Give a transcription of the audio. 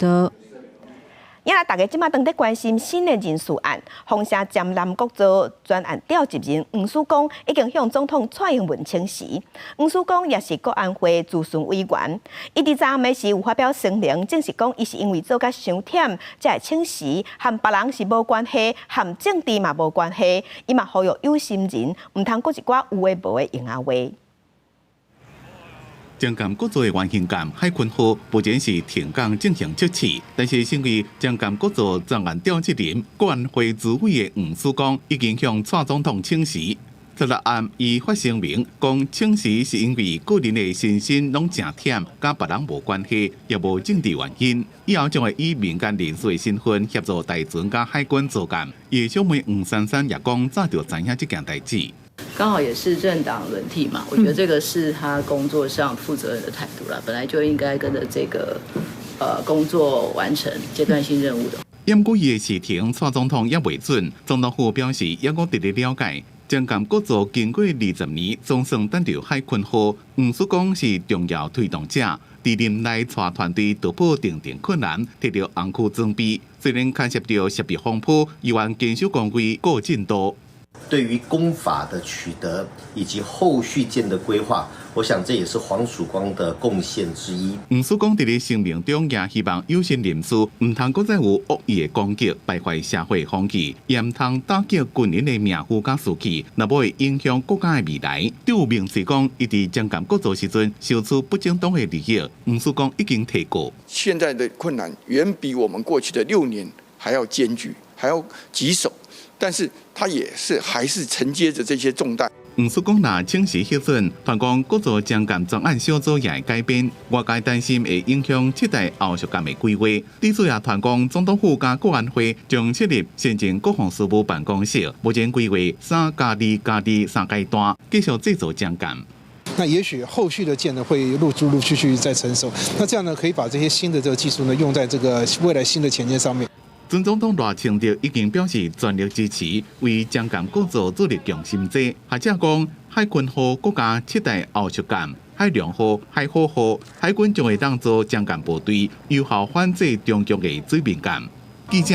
道。也來大家這馬當咧關心新的人事案，風聲潛艦國造專案召集人黃曙光已經向總統蔡英文請辭。黃曙光也是國安會諮詢委員，伊佇昨暗時有發表聲明，證實講伊是因為做甲傷忝，才會請辭，和別人是無關係，和政治嘛無關係。伊嘛呼籲有心人，毋通閣一寡有的無的閒仔話。將艦國造的原型艦海鯤號目前是停工進行測試，但是身為將艦國造專案召集人、國安會主委的黃曙光已經向蔡總統請辭。十六暗伊發聲明講，請辭是因為個人的身心攏誠忝，佮別人無關係，也無政治原因。以後將會以民間人士的身份協助大船佮海軍造艦。伊的小妹黃珊珊也講，早就知影這件代誌。剛好也是政黨輪替嘛，我覺得這個是他工作上負責任的態度啦，本來就應該跟着這個工作完成階段性任務的。毋過伊的辭呈，蔡總統也未准。總統府表示，猶閣佇咧了解，將艦國造經過20年，總算等著海鯤號，黃曙光是重要推動者，佇任內帶團隊突破重重困難，提著紅區裝備，雖然牽涉著設備風波，猶原堅守崗位顧進度。對於工法的取得以及後續艦的規劃，我想這也是黃曙光的貢獻之一。黃曙光佇咧聲明中也希望有心人士毋通閣再有惡意的攻擊，敗壞社會風氣，也毋通打擊軍人的名譽佮士氣，若無會影響國家的未來。對有名嘴講，伊佇將艦國造時陣收取不正當的利益，黃曙光已經提告。現在的困難遠比我們過去的6年還要艱巨，還要棘手。但是他也是還是承接着這些重擔。黃曙光若請辭核准，傳講國造將艦專案小組也會改編，外界擔心會影響七代後續艦的規劃。對此也傳講，總統府佮國安會將設立先進國防事務辦公室，目前規劃3+2+2三階段繼續製造將艦。那也許後續的艦呢會陸陸陸續續再成熟，那這樣呢可以把這些新的這個技術呢用在這個未來新的潛艦上面。前總統賴清德已經表示全力支持，為將艦國造助力強心劑。學者講，海鯤號國家七代後續艦、海龍號、海虎號，海軍將會當做將艦部隊，有效反制中共的水面艦。記者